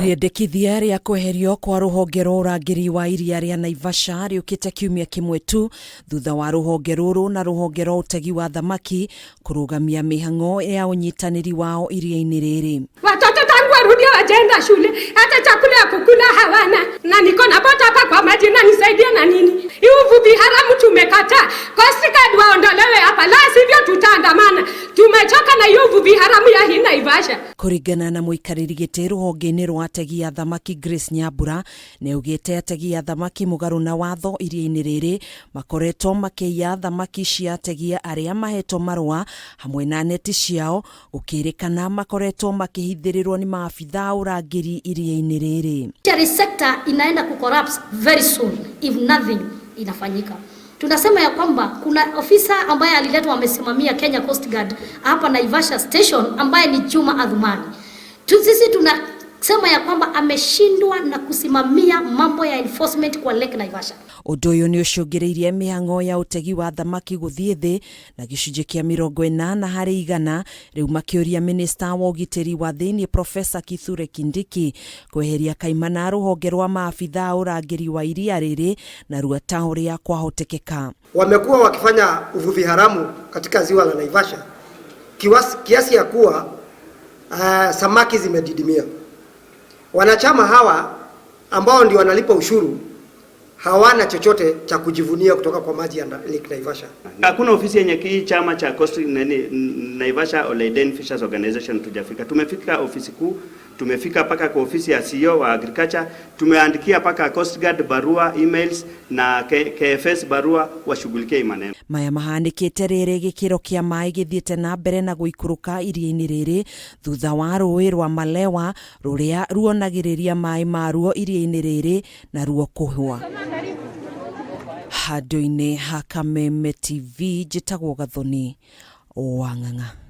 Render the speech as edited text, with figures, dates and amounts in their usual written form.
Rĩendekithia rĩa kweherio kwa rũhonge rwa ũrangĩri wa iria rĩa Naivasha rĩũkĩte kiumia kĩmwe tu thutha wa rũhonge rũrũ na rũhonge rwa ũtegi wa thamaki kũrũgamia mĩhang'o ya ũnyitanĩri wao iria-inĩ rĩrĩ. Watoto tangu warudi hawajaenda shule, hata chakula ya kukula hawana, na niko na bota hapa kwa maji, na nisaidia na nini? Hii uvuvi haramu tumekataa. Coast Guard waondolewe hapa, la sivyo tutaandamana. Tumechoka na hiyo uvuvi haramu ya hii Naivasha. Kũringana na mũikarĩri gĩtĩ rũhonge-inĩ rwa ategi a thamaki Grace Nyambura, nĩaugĩte ategi a thamaki mũgarũ na watho iria-inĩ rĩrĩ makoretwo makĩiya thamaki cia ategi arĩa mahetwo marũa hamwe na neti ciao, gũkĩrĩkana makoretwo makĩhithĩrĩrwo nĩ maabitha a ũrangĩri iria-inĩ rĩrĩ. Fisheries sector inaenda ku collapse very soon if nothing inafanyika. Tunasema ya kwamba kuna ofisa ambaye aliletwa amesimamia Kenya Coast Guard hapa Naivasha Station ambaye ni Juma Adhumani. Sisi tunasema ya kwamba ameshindwa na kusimamia mambo ya enforcement kwa Lake Naivasha. Ũndũ ũyũ nĩ ũcũngĩrĩirie mĩhang'o ya ũtegi wa thamaki gũthiĩ thĩ na gĩcunjĩ kĩa 80% rĩu, makĩũria minista wa ũgitĩri wa thĩinĩ Profesa Kithure Kindiki kweheria kaimana rũhonge rwa maabitha a ũrangĩri wa iria rĩrĩ na rua ta ũrĩa kwahotekeka. Wamekuwa wakifanya uvuvi haramu katika ziwa la Naivasha kiasi ya kuwa samaki zimedidimia. Wanachama hawa ambao ndio wanalipa ushuru hawana chochote cha kujivunia kutoka kwa maji ya Lake Naivasha. Hakuna ofisi yenye hii chama cha Coast nani, Naivasha Oloiden Fishers Organization tujafika. Tumefika ofisi kuu, tumefika paka kwa ofisi ya CEO wa agriculture, tumeandikia paka Coast Guard barua, emails na KFS barua washughulikie hii maneno. Maya mahanĩkĩte rĩrĩ gĩkĩro kĩa maĩ gĩthiĩte na mbere na gũikũrũka iria-inĩ rĩrĩ thutha wa rũĩ rwa Malewa rũrĩa ruonagĩrĩria maĩ maruo iria-inĩ rĩrĩ na ruo kũhũa. Handũ-inĩ ha Kameme TV, njĩtagwo Gathoni wa Ng'ang'a.